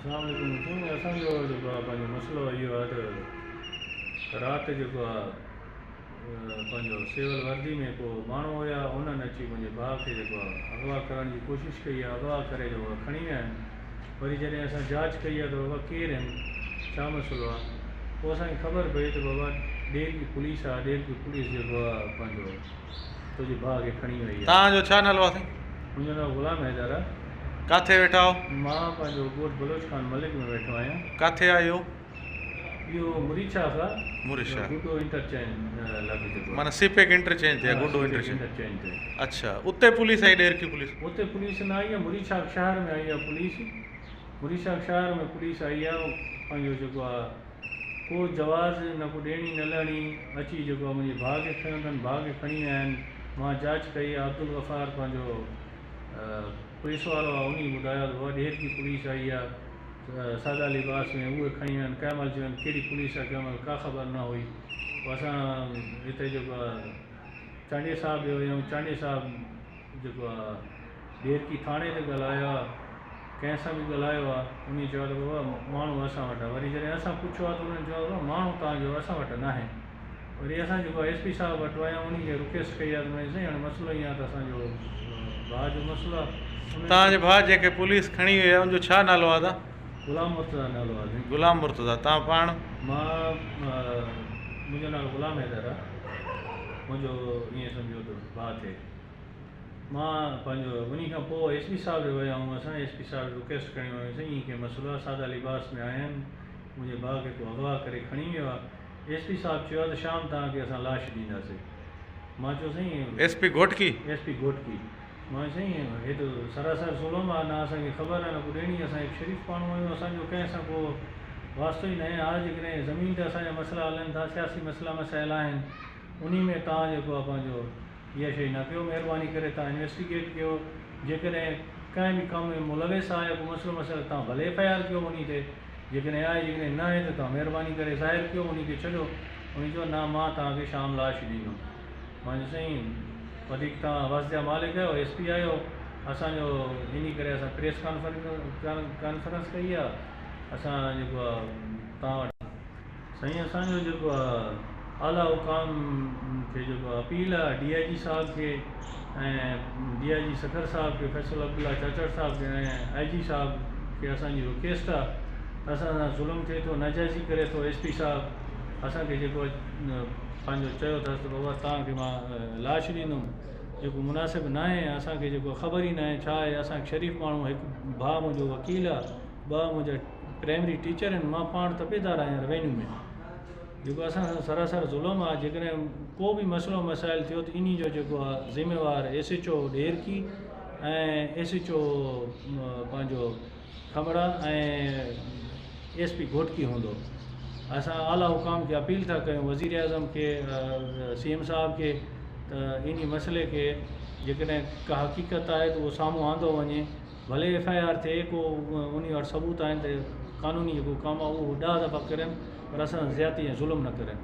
اسلام عليڪم سائين اسان جو جيڪو آهي پنهنجو مسئلو اهو آهي ته رات جيڪو آهي پنهنجو سول وردي ۾ ڪو ماڻهو هيا انهن اچي منهنجي ڀاء کي جيڪو آهي اغوا ڪرڻ جي ڪوشش ڪئي آهي اغوا ڪري جيڪو آهي کڻي ويا آهن وري جڏهن اسان جاچ ڪئي آهي ته بابا ڪير آهن ڇا مسئلو آهي پوء اسان کي خبر پئي ته بابا ڏيرڪي پوليس آهي ڏيرڪي پوليس جيڪو آهي پنهنجو تنهنجي ڀاء کي کڻي وئي آهي. توهان جو ڇا نالو آهي سائين؟ منهنجو نالو غلام حيدر آهي. ڪاٿي ويٺا آهيو؟ مان پنهنجو ڳوٺ بلوچ خان ملڪ ۾ ويٺو آهيان. ڪاٿي آهي اهو؟ اهو مريد شاخ آهي. مريد شاخ. گڊو انٽرچينج لڳ جيڪو آهي. معنيٰ سي پيڪ انٽرچينج تي آهي گڊو انٽرچينج. تي. اڇا اتي پوليس آئي ڏيرڪي پوليس؟ اتي پوليس نه آئي آهي مريد شاخ شهر ۾ آئي آهي پوليس. مريد شاخ شهر ۾ پوليس آئي آهي پنهنجو جيڪو آهي ڪو جواز نه ڪو ڏيڻي نه لهڻي اچي جيڪو آهي منهنجي ڀاء کي کنيو اٿن ڀاء کي کڻي ويا آهن مان جاچ ڪئي آهي عبدالغفار پنهنجو پوليس وارو آهي انهي ٻڌايو ته بابا ڏيرڪي پوليس آئي آهي سادا لباس ۾ اهي کڻي ويا آهن ڪنهن مهل چون ڪهڙي پوليس آهي ڪنهن مهل ڪا خبر نه هئي پوء اسان هتي جيڪو آهي چانڊيي صاحب ڏي ويون چانڊيي صاحب جيڪو آهي ڏيرڪي ٿاڻي تي ڳالهايو آهي ڪنهن سان به ڳالهايو آهي انهي چيو آهي ته بابا ماڻهو اسان وٽ آهي وري جڏهن اسان پڇيو آهي ته انهن چيو آهي بابا ماڻهو توهان جو اسان وٽ ناهي وري اسان جيڪو ايس پي صاحب وٽ ويا انهي کي رڪويسٽ ڪئي آهي ته معني سائين هاڻي مسئلو ائين آهي ته اسان جو ڀاء جو مسئلو آهي انهن توهان جي ڀاء جنهن کي پوليس کڻي وئي آهي ان جو ڇا نالو آهي ادا؟ غلام مرتضيٰ نالو آهي سائين. غلام مرتضيٰ توهان پاڻ؟ مان منهنجو نالو غلام حيدر آهي منهنجو ائين سمجهو ته ڀاء ٿئي مان پنهنجو انهي کان پوء ايس پي صاحب ڏي ويا آهيون اسان ايس پي صاحب رڪويسٽ ڪرڻ ويا آهيون سائين ائين ڪنهن مسئلو آهي سادا لباس ۾ آيا آهن منهنجي ڀاء کي ڪو اغوا ڪري کڻي ويو آهي ايس پي صاحب چيو آهي ته شام توهان کي اسان لاش ڏينداسين. مان چيو سائين. S P Ghotki? S P Ghotki. مان چيو سائين هي ته سراسر ظلم آهي نه اسان کي خبر آهي نه ڪو ڏيڻي اسان هڪ شريف ماڻهو آهيون اسان جو ڪنهن سان ڪو واسطو ئي ناهي ها جيڪڏهن زمين تي اسان جا مسئلا هلن ٿا سياسي مسئلا مسائل آهن انهي ۾ توهان جيڪو آهي پنهنجو اها شيء نه ڪيو مهرباني ڪري توهان انويسٽيگيٽ ڪيو جيڪڏهن ڪنهن به ڪم ۾ ملوث آهي ڪو مسئلو مسائل توهان ڀلي ايف I R ڪيو انهي تي جيڪڏهن آهي جيڪڏهن نه آهي ته توهان مهرباني ڪري ظاهر ڪيو انهي کي ڇڏيو. انهي چيو نه مان توهان کي شام لاش ڏيندم. مان چيو سائين وڌيڪ توهان وس جا مالڪ آهيو ايس پي آهيو اسان جو انهي ڪري اسان پريس ڪانفرنس ڪئي آهي اسان جيڪو آهي توهان وٽ سائين اسان جو جيڪو آهي اعليٰ حڪام کي جيڪو آهي اپيل آهي ڊي I جي صاحب کي ۽ ڊي I جي سکر صاحب کي فيصل عبدالله چاچڙ صاحب کي ۽ آء جي صاحب کي اسان جي رڪويسٽ آ ته اسان سان ظلم ٿئي ٿو ناجائزي ڪري ٿو ايس پي صاحب اسان کي جيڪو پنهنجو چيو اٿس ته بابا توهان کي مان لاش ڏيندم جيڪو مناسب ناهي اسان کي جيڪو خبر ئي ناهي ڇا آهي اسان شريف ماڻهو هڪ ڀاء منهنجو وڪيل آ ٻه منهنجا پرائمري ٽيچر آهن مان پاڻ تپيدار آهيان روينيو ۾ جيڪو اسان سان سراسر ظلم آ جيڪڏهن ڪو به مسئلو مسائل ٿيو ته انهي جو جيڪو آ ذميوار S H O Dherki ۽ S H O پنهنجو کمڙا ۽ ايس پي گهوٽڪي هوندو اسان اعليٰ حڪام کي اپيل ٿا ڪيون وزير اعظم کي سي ايم صاحب کي ته انهي مسئلي کي جيڪڏهن ڪا حقيقت آهي ته اهو سامهون آندو وڃي ڀلي ايف I R ٿئي ڪو انهي وٽ ثبوت آهن ته قانوني جيڪو ڪم آهي اهو 10 دفعا ڪرين پر اسان سان زيادتي ۽ ظلم نه ڪرين.